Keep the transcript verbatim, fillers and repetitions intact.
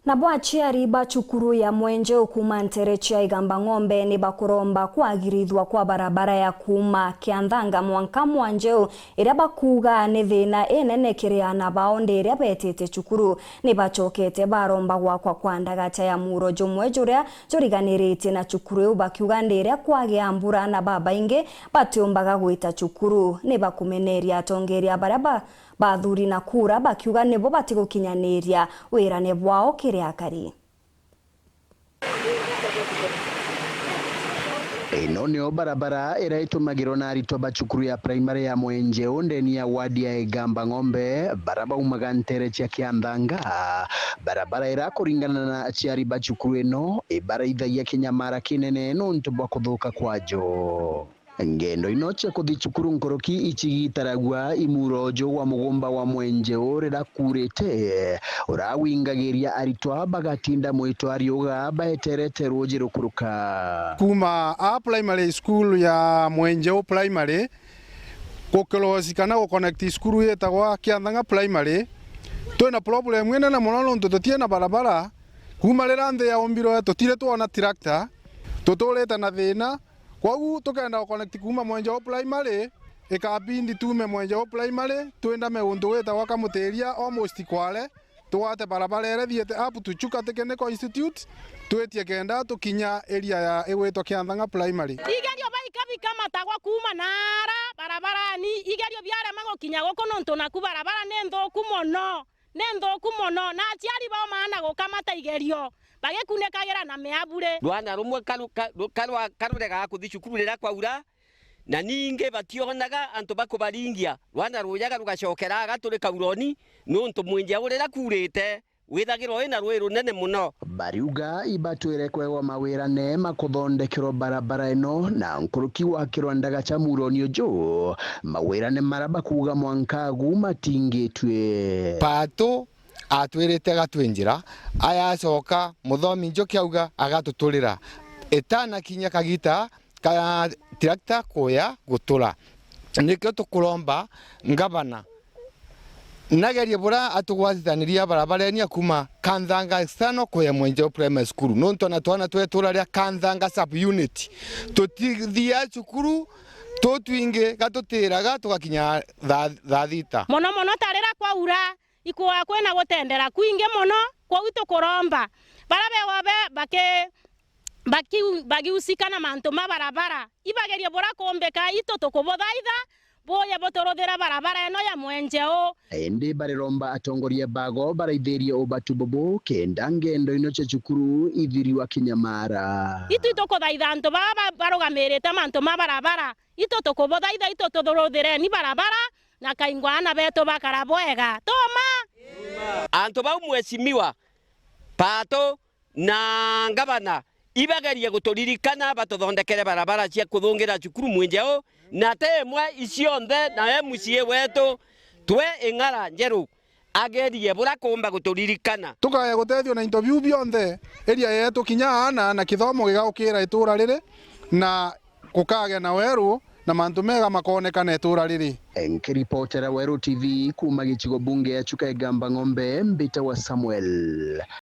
Nabo aciari ba cukuru ya Mwenjeu kuuma nteere cia Igamba Ng'ombe ni bakuromba kwagirithua kwa barabara ya kuuma Kianthanga mwanka Mwenjeu, iria bakuuga ni thiina inene kiri aana bao ndi iria beetite cukuru. Ni bacokete baromba gwakwa kwa ndagacha ya muuro jumwe juria juriganiritie na cukuru iu, bakiuga ndi iria kwagia mbura na babaingi batiumbaga gwita cukuru. Ni bakumeneria atongeria baria ba-, bathuri na kura, bakiuga nibo batigukinyaniria wirane bwao kiri akari. Ino niyo barabara iria itumagirwa na aritwa ba cukuru ya primary ya Mwenjeu ndeni ya wadi ya Igamba Ng'ombe, baria baumaga nteere cia Kianthanga. Barabara iria, kuringana na aciari ba cukuru ino, ibaraithagia kinyamara kinene nontu bwa kuthuka kwajo. Ngendo ino cia kuthi cukuru nkuruki icigitaragua i muuro uju wa mugumba wa Mwenjeu riria kuurite, urawingagiria aritwa bagatinda mwito a riuga baeterete ruuji rukuruka. Kuuma a primary school ya Mwenjeu Primary, guclose kana guconnect cukuru yitagwa Kianthang'a Primary, twina problem inene mono nontu tutina barabara. Kuuma riria nthi yaumbirwe, tutiri twona tractor, tuturite na thiina. Kwou tukenda guconnect kuuma Mwenjeu Primary, ikabindi tuume Mwenjeu Primary, twindame untu gwitagwa Kamutiria, almost Kwale, tugwate barabara iria ithiite up to Chuka Technical Institute, twitie kenda tukinya area ya igwitwa Kianthang'a Primary. Igerio baika bikamatagwa kuuma naara barabarani, igerio biarema gukinya guku nontu naku barabara ni nthuku mono. Ni nthuku mono, na aciari baumaga na gukamata igerio, bagikuunikagira na miabure. Rwana rumwe karu-, ka-, ru-, karwa-, karuregaga kuthi cukuru riria kwaura, na ningi bationaga antu ba kubaringia. Rwana rujaga rugacokera aga turi kauroni, nontu Mwenjeu riria kuurite, withagirwa wina rui runene mono. Bariuga ibatwire kwegwa mawirane ma kuthondekerwa barabara ino na nkuruki gwakirwa ndagacha muuroni uju, mawirane maria bakuuga mwanka agu matingitue. Pato atwirite agatwinjira, ayacoka muthomi Njuki auga agatuturira. Itanakinya kagita ka tractor kuya gutura. Nikio tukuromba ngavana nagerie buria atugwatithaniria barabareni ya kuuma Kanthanga External kuya Mwenjeu Primary School, nontu ona twana twa itura ria Kanthanga Sub Unit tutithiaga cukuru, tutwingi gatutiraga tugakinya thaa, thaa thita. Mono mono ta riria kwaura, ikwaa kwina gutendera kwingi mono, kwou tukuromba baria begwa be baki-, baki-, bagiusika na mantu ma barabara, ibagerie buria kuumbika, itu tukubuthaitha buuye buturuthire barabara ino ya Mwenjeu. Indi bariromba atongoria bago baraithirie ubatu bubu kenda ngendo ino cia cukuru ithiriwa kinyamara. Itu itukuthaitha antu baa ba-, barugamirite mantu ma barabara, itu tukubuthaitha, itu tuthuruthireni barabara na kaingwa aana betu bakara bwega. Tuma! Antu bau, mheshimiwa, Pato na ngavana, ibagerie guturirikana batuthondekere barabara cia kuthungira cukuru Mwenjeu, na ti imwe icionthe, na M C A wetu twe Ing'ara Njeru agerie buria kuumba guturirikana. Tukaya gutethua na into biu bionthe, area yetu kinya aana na kithomo gigaukira itura riri, na gukagea na weru na mantu mega makoonekana itura riri. Nkiripotera Weru T V kuuma gicigo bunge ya Chuka Igamba Ng'ombe, mbitawa Samuel